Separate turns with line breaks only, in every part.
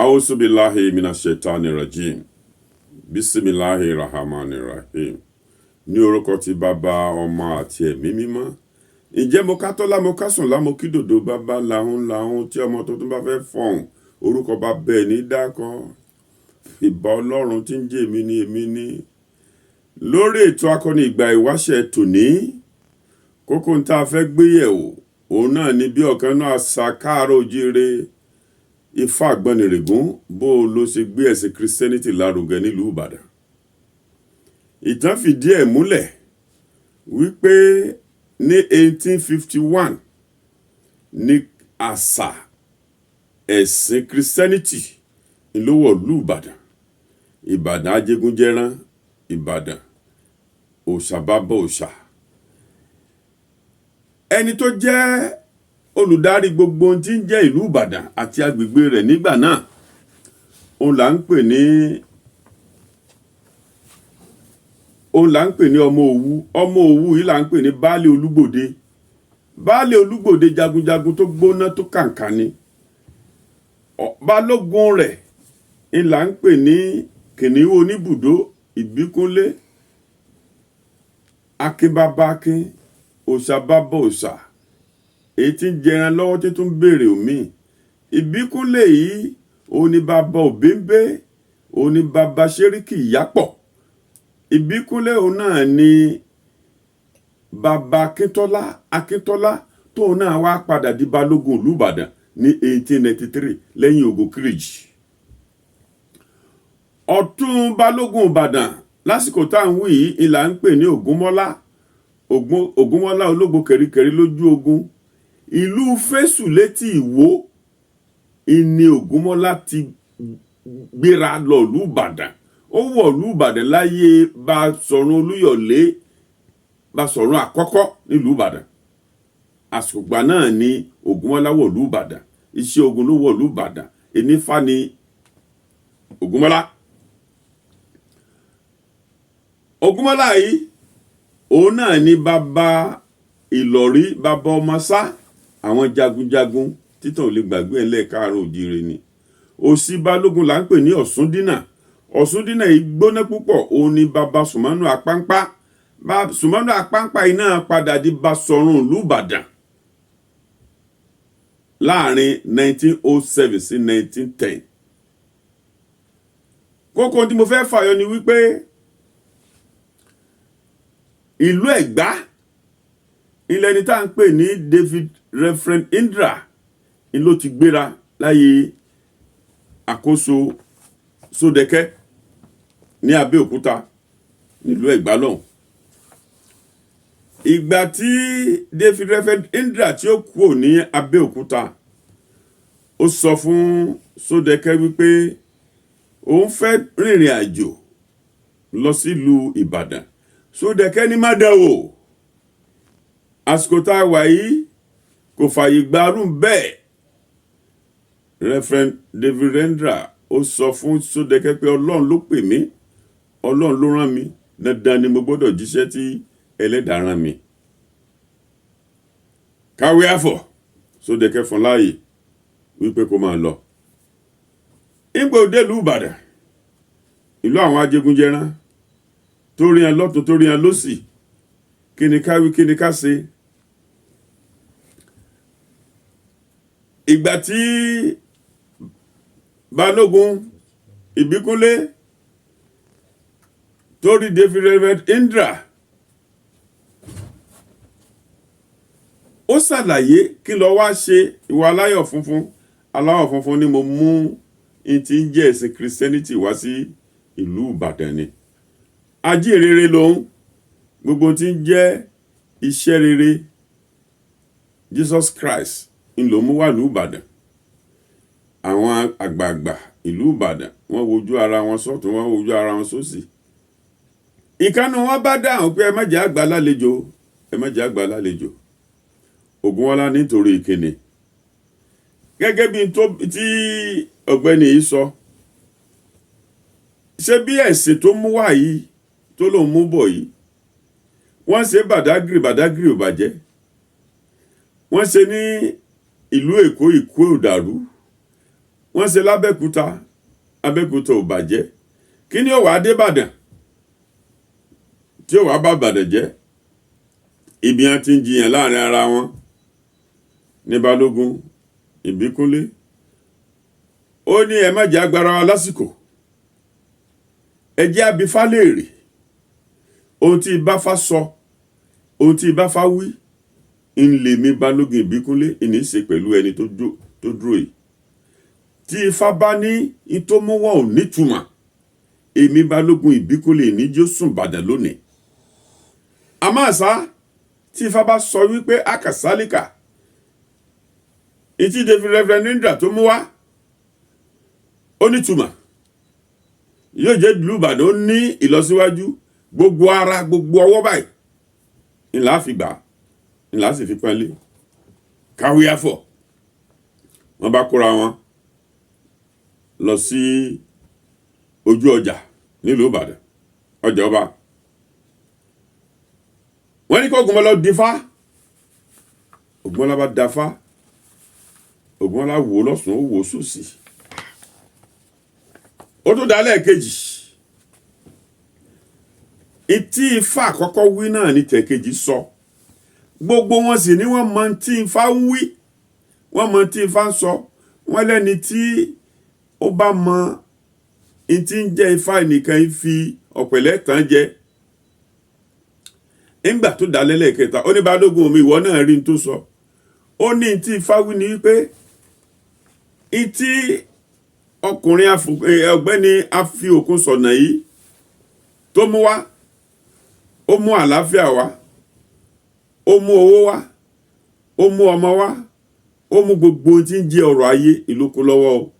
Ausubilahi minashaitani rajim. Bisimilahi rahmani rahim. Ní orúkọ ti Bàbá, Ọmọ àti Ẹ̀mí Mímọ́. Ǹjẹ́ mo ká tọ́lá, mo ká sùn lámo kí dòdò bàbá làhún làhún tí ọmọ tuntun bá fẹ́ fọhùn, orúkọ bàbá ẹ̀ ní dákọ́. Ìbà Ọlọ́run tí ń jẹ́ èmi ni èmi ni. Lórí ètò akọni ìgbà ìwáṣẹ̀ tòní, kókó ń tá a fẹ́ gbé yẹ̀wò, òun náà ni bí ọ̀kan náà àṣà káàárọ̀ oòjíire, Ifá Àgbọnnìrègún, bó o ló ṣe gbé ẹ̀sìn Christianity lárugẹ nílùú Ìbàdàn. Ìtàn fìdí ẹ̀ múlẹ̀ wípé ní 1851 ní àṣà ẹ̀sìn Christianity ló wọ̀lú Ìbàdàn. Ìbàdàn ajégúnjẹrán, Ìbàdàn òòṣà bàbá òòṣà. Ẹni tó jẹ́ olùdarí gbogbo ohun tí ń jẹ́ ìlú Ìbàdàn àti agbègbè rẹ̀ nígbà náà, òun là ń pè ní òun là ń pè ní ọmọ Òwu. Ọmọ Òwu yìí là ń pè ní Baálé Olúgbòde. Baálé Olúgbòde jagunjagun tó gbóná tó kàǹkà ni. Balógun rẹ̀ ń là ń pè ní Kìnìún Oníbùdó Ìbíkúnlé, Akin bàbá Akin, òòṣà bàbá òòṣà, èyí tí ń jẹran lọ́wọ́ tí tún béèrè òmíì. Ìbíkúnlé yìí òun ni bàbá Òbéńbé, òun ni bàbá Ṣẹ́ríkì Ìyápọ̀. Ìbíkúnlé òun náà ni bàbá Akíntọ́lá, Akíntọ́lá tóun náà wá padà di balógun ìlú Ìbàdàn ní 1893 lẹ́yìn ogun Kírìjì. Ọ̀tún balógun Ìbàdàn lásìkò tá à ń wí yìí ìlà ń pè ní Ògúnmọ́lá, Ògúnmọ́lá ológo kẹ̀ríkẹ̀rí lójú ogun. Ìlú Fésù létí Ìwó ìní Ògúnmọ́lá ti gbéra lọ ìlú Ìbàdàn. Ó wọ̀ ìlú Ìbàdàn láyé Basọ̀run Olúyọ̀lé, Basọ̀run àkọ́kọ́ nílùú Ìbàdàn. Àsìkò ìgbà náà ni Ògúnmọ́lá wọ̀ ìlú Ìbàdàn. Iṣẹ́ ogun ló wọ̀ ìlú Ìbàdàn. Enífá ni Ògúnmọ́lá. Ògúnmọ́lá yìí òun náà ni bàbá Ìlọ̀rí, bàbá Ọmọsá, àwọn jagunjagun títàn ò lè gbàgbé ẹ̀ lẹ́ẹ̀káàárọ̀ òjíire ni. Òsì balógun là ń pè ní Ọ̀ṣúndínà. Ọ̀ṣúndínà yìí gbóná púpọ̀, òun ni bàbá Sùmánù Apáńpá. Sùmánù Apáńpá yìí náà padà di Basọ̀run ìlú Ìbàdàn láàrin 1907 sí 1910. Kókó tí mo fẹ́ fàyọ ni wípé ìlú Ẹ̀gbá ilẹ̀ ni tá à ń pè ní David Reverend Indra ni ló ti gbéra láyé àkóso Sódẹkẹ́ ní Abẹ́òkúta nílùú Ẹ̀gbá lọ́hùn. Ìgbà tí David Reverend Indra tí ó kúrò ní Abẹ́òkúta, ó sọ fún Sódẹkẹ́ wípé òun fẹ́ rìnrìn àjò lọ sílùú Ìbàdàn. Sódẹkẹ́ ní má dán wò, àsìkò tá a wà yìí kò fààyè gbarú bẹ́ẹ̀. Reverend David Rendra ó sọ fún Sódẹkẹ́ pé Ọlọ́run ló pè mí, Ọlọ́run ló rán mi, dandan ni mo gbọ́dọ̀ jíṣẹ́ tí ẹlẹ́dàá rán mi. Káwé àfọ̀, Sódẹkẹ́ fún láàyè wípé kó máa lọ. Ìgbà òde ìlú Ìbàdàn, ìlú àwọn ajégunjẹrán tó rí ẹ lọ́tún tó rí ẹ lósì, kí ni ká wí, kí ni ká ṣe? Ìgbà tí Balógun Ìbíkúnlé tó rí David Reverend Indra, ó ṣàlàyé kí lọ wá ṣe ìwà aláyọ̀ funfun. Aláwọ̀ funfun ni mo mú in tí ń jẹ́ ẹ̀sìn Christianity wá sí ìlú Ìbàdàn ni. Ajínrere lòun, gbogbo tí ń jẹ́ iṣẹ́ rere Jesus Christ ń lò mú wá ìlú Ìbàdàn. Àwọn àgbààgbà ìlú Ìbàdàn wọ́n wojú ara wọn sọ́tún, wọ́n wojú ara wọn sósì. Ìkànnì wọn bá dáhùn pé ẹ má jẹ́ àgbà lálejò, ẹ má jẹ́ àgbà lálejò. Ògúnwọlá nítorí ìkíni. Gẹ́gẹ́ bí tí ọ̀gbẹ́ni yìí sọ, ṣé bí ẹ̀sìn tó mú wá yìí tó lòun mú bọ̀ yìí, wọ́n ṣe Bàdágìrì, Bàdágìrì ò bàjẹ́. Wọ́n ṣe ní ìlú Èkó, Èkó ò dàrú. Wọ́n ṣe lábẹ́òkúta, Abẹ́òkúta ò bàjẹ́. Kí ni ó wàá dé Ìbàdàn tí ó wàá bá Ìbàdàn jẹ́? Ibi wọn ti ń jiyàn láàrin ara wọn ní Balógun Ìbíkúnlé ó ní, "Ẹ má jẹ́ agbára wa lásìkò, ẹ jẹ́ abifá léèrè ohun tí Ifá sọ, ohun tí Ifá wí ń lè mi Balógun Ìbíkúnlé ìní ṣe pẹ̀lú ẹni tó dúró yìí. Tí Ifá bá ní ìtòmúwọ̀n ò nítumọ̀, èmi Balógun Ìbíkúnlé ìníjó sùn Bàdàn lónìí. Àmọ́ àṣà tí Ifá bá sọ wípé akàsálíkà ìtí David Reverend Indra tó mú wá ó nítumọ̀, yóò jẹ́ ìlú Ìbàdàn ó ní ìlọsíwájú, gbogbo ara, gbogbo ọwọ́ báyìí ńlá fi gbà, ńlá sì fi pọ́nlé." Káwé àfọ̀, wọ́n bá kóra wọn lọ sí ojú ọjà nílùú Ìbàdàn, ọjà ọba. Wọ́n ní kí Ògúnmọ́lá dífá. Ògúnmọ́lá bá dáfá. Ògúnmọ́lá wò lọ́sùn, ó wò sósì, ó tún dá lẹ́ẹ̀kejì. Ìtí ifá àkọ́kọ́ wí náà ní tẹ̀kejì sọ. Gbogbo wọn sì ní wọ́n mọ tí ifá ń wí, wọ́n mọ tí ifá ń sọ. Wọ́n lẹ́ni tí ó bá mọ ìtí ń jẹ́ ifá nìkan fi ọ̀pẹ̀lẹ̀ tán jẹ. Nígbà tó dá lẹ́lẹ́kẹta, ó ní, "Balógun mi, ìwọ náà rí n tó sọ." Ó ní tí ifá wí ni wípé ìtí ọkùnrin ọ̀gbẹ́ni afi òkun sọ̀nà yìí tó mú wá, ó mú àlàáfíà wá, ó mú owó wá, ó mú ọmọ wá, ó mú gbogbo ohun tí ń jẹ́ ọrọ̀ ayé ìlú kó lọ́wọ́ o.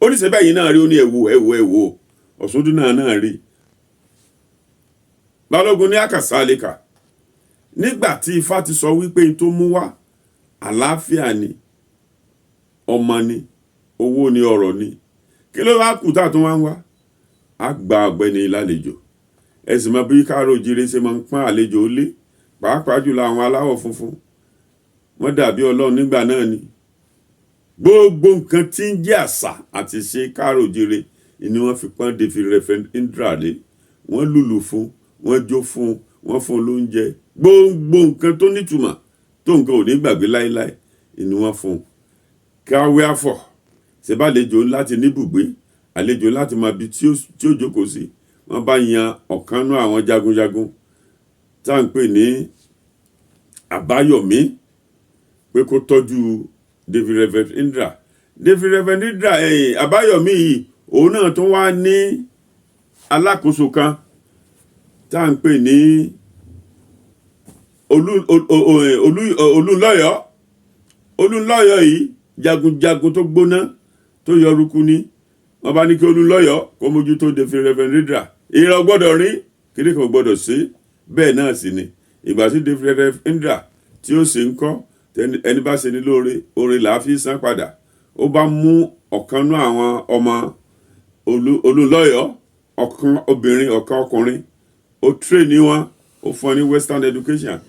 Ó ní sẹ́bẹ̀ yìí náà rí. Ó ní, "Ẹ̀wò, ẹ̀wò, ẹ̀wò." Ọ̀ṣúndún náà náà rí. Balógun ní àkàsálẹ̀kà nígbà tí ifá ti sọ wípé n tó mú wá àlàáfíà ni, ọmọ ni, owó ni, ọrọ̀ ni, kí ló wá kù tá a tún wá ń wá? Á gba ọ̀gbẹ́ni lálejò. Ẹ sì mọ bí káàró òjíire ṣe máa ń pọ́n àlejò lé, pàápàá jùlọ àwọn aláwọ̀ funfun. Wọ́n dàbí Ọlọ́run nígbà náà ni. Gbogbo nǹkan tí ń jẹ́ àṣà àti ṣe káàró òjíire ni wọ́n fi pọ́n David Reverend Indra lé. Wọ́n lùlù fún, wọ́n jó fún, wọ́n fún lóúnjẹ, gbogbo nǹkan tó nítumọ̀ tó nǹkan ò ní gbàgbé láéláé ni wọ́n fún. Káwé àfọ̀ ṣèbálejò láti níbùgbé, àlejò láti máa bi tí ó jókòó sí. Wọ́n bá yan ọ̀kan nú àwọn jagunjagun tá à ń pè ní Àbáyọ̀mí pé kó tọ́jú David Reverend Indra. David Reverend Indra ẹ̀yìn Àbáyọ̀mí yìí, òun náà tún wá ní alákòóso kan tá à ń pè ní Olúnlọ́yọ̀. Olúnlọ́yọ̀ yìí, jagunjagun tó gbóná tó yọrùkú ni. Wọ́n bá ní kí Olúnlọ́yọ̀ kó mójútó David Reverend Indra. Ìran gbọ́dọ̀ rí kíní kan gbọ́dọ̀ sí. Bẹ́ẹ̀ náà sì ni ìgbà tí David Reverend Indra tí ó sì ń kọ́ ẹni bá ṣe ní lóore, oore là á fi san padà. Ó bá mú ọ̀kan nú àwọn ọmọ Olúnlọ́yọ̀, ọ̀kan obìnrin, ọ̀kan ọkùnrin, ó train wọn, ó fún ọ ní western education.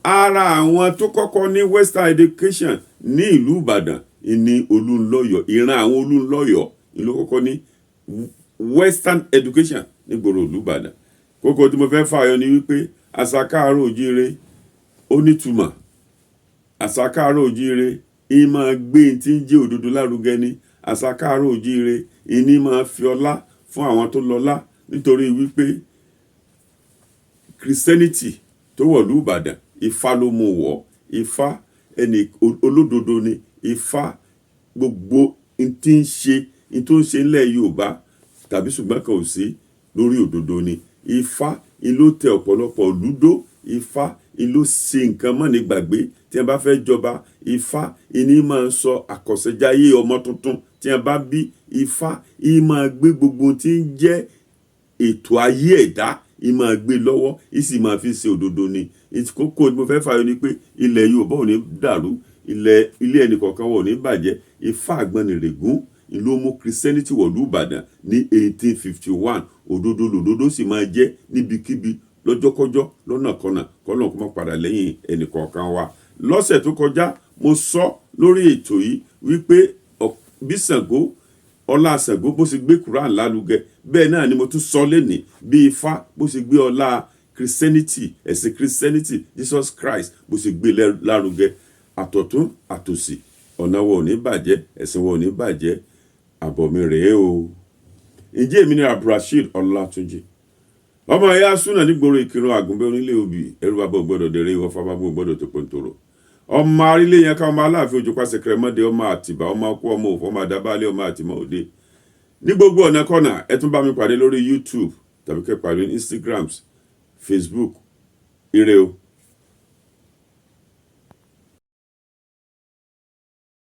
Ara àwọn tó kọ́kọ́ ní western education ní ìlú Ìbàdàn ní Olúnlọ́yọ̀. Ìran àwọn Olúnlọ́yọ̀ ìlú kọ́kọ́ ní western education nígboro ìlú Ìbàdàn. Kókó tí mo fẹ́ fààyọ ni wípé àṣà káàárọ̀ òjíire ó nítumọ̀. Àṣà káàárọ̀ òjíire ìyí máa gbé tí ń jẹ́ òdodo lárugẹ ni. Àṣà káàárọ̀ òjíire ìní máa fi ọlá fún àwọn tó lọ́lá, nítorí wípé Christianity tó wọ̀lú Ìbàdàn, Ifá ló mú wọ̀. Ifá ẹni olódodo ni. Ifá gbogbo n tí ń ṣe, n tó ń ṣe ńlẹ̀ Yorùbá tàbí ṣùgbọ́n kan ò sí lórí òdodo ni. Ifá ń ló tẹ ọ̀pọ̀lọpọ̀ lúdó. Ifá ń ló ṣe nǹkan mọ́ni gbàgbé tí wọ́n bá fẹ́ jọba. Ifá ìní máa ń sọ àkọsẹ̀jáyé ọmọ tuntun tí wọ́n bá bí. Ifá ìní máa gbé gbogbo tí ń jẹ́ ètò ayé ẹ̀dá, ìní máa gbé lọ́wọ́, ìsì máa fi ṣe òdodo ni. Kókó tí mo fẹ́ fààyọ ni pé ilẹ̀ Yorùbá ò ní dàrú, ilẹ̀ ilé ẹnì kọ̀ọ̀kan ò ní bàjẹ́. Ifá Àgbọnnìrègún ló mú Christianity wọ̀lú Ìbàdàn ní 1851. Òdodo lòdodo sì máa jẹ́ níbikíbi, lọ́jọ́kọ́jọ́, lọ́nàkọnà. Kọ́lọ́n kó má padà lẹ́yìn ẹnì kọ̀ọ̀kan wa. Lọ́sẹ̀ tó kọjá, mo sọ lórí ètò yìí wípé bí Ṣàngó Ọlá Ṣàngó bó ṣe gbé Quran lálugẹ, bẹ́ẹ̀ náà ni mo tún sọ lénìí bí Ifá bó ṣe gbé ọlá Christianity, ẹ̀sìn Christianity, Jesus Christ, bó ṣe gbé lárugẹ. Àtọ̀tún àtòsì, ọ̀nà wa ò ní bàjẹ́, ẹ̀sìn wa ò ní bàjẹ́. Àbọ̀ mi rèé o. Ǹjẹ́ èmi ni Abdulrasheed Ọlátúnjì, ọmọ ẹ̀yà súnà nígboro Ìkírun, Àgùnbẹ́, onílé obì, ẹrú bàbá ò gbọ́dọ̀ dèrè, ìwọ̀fà bàbá ò gbọ́dọ̀ tó pòǹtòrò, ọmọ arílé yẹn ká, ọmọ Aláàfin ojú pàṣẹ kẹrẹmọdé, ọmọ Àtìbà, ọmọ ọkọ, ọmọ òfò, ọmọ àdábálẹ, ọmọ àtìmọ òde. Ní gbogbo ọ̀nà kọ́nà, ẹ tún bá mi pàdé lórí YouTube tàbí kẹ́ pàdé ní Instagram, Facebook. Ire o.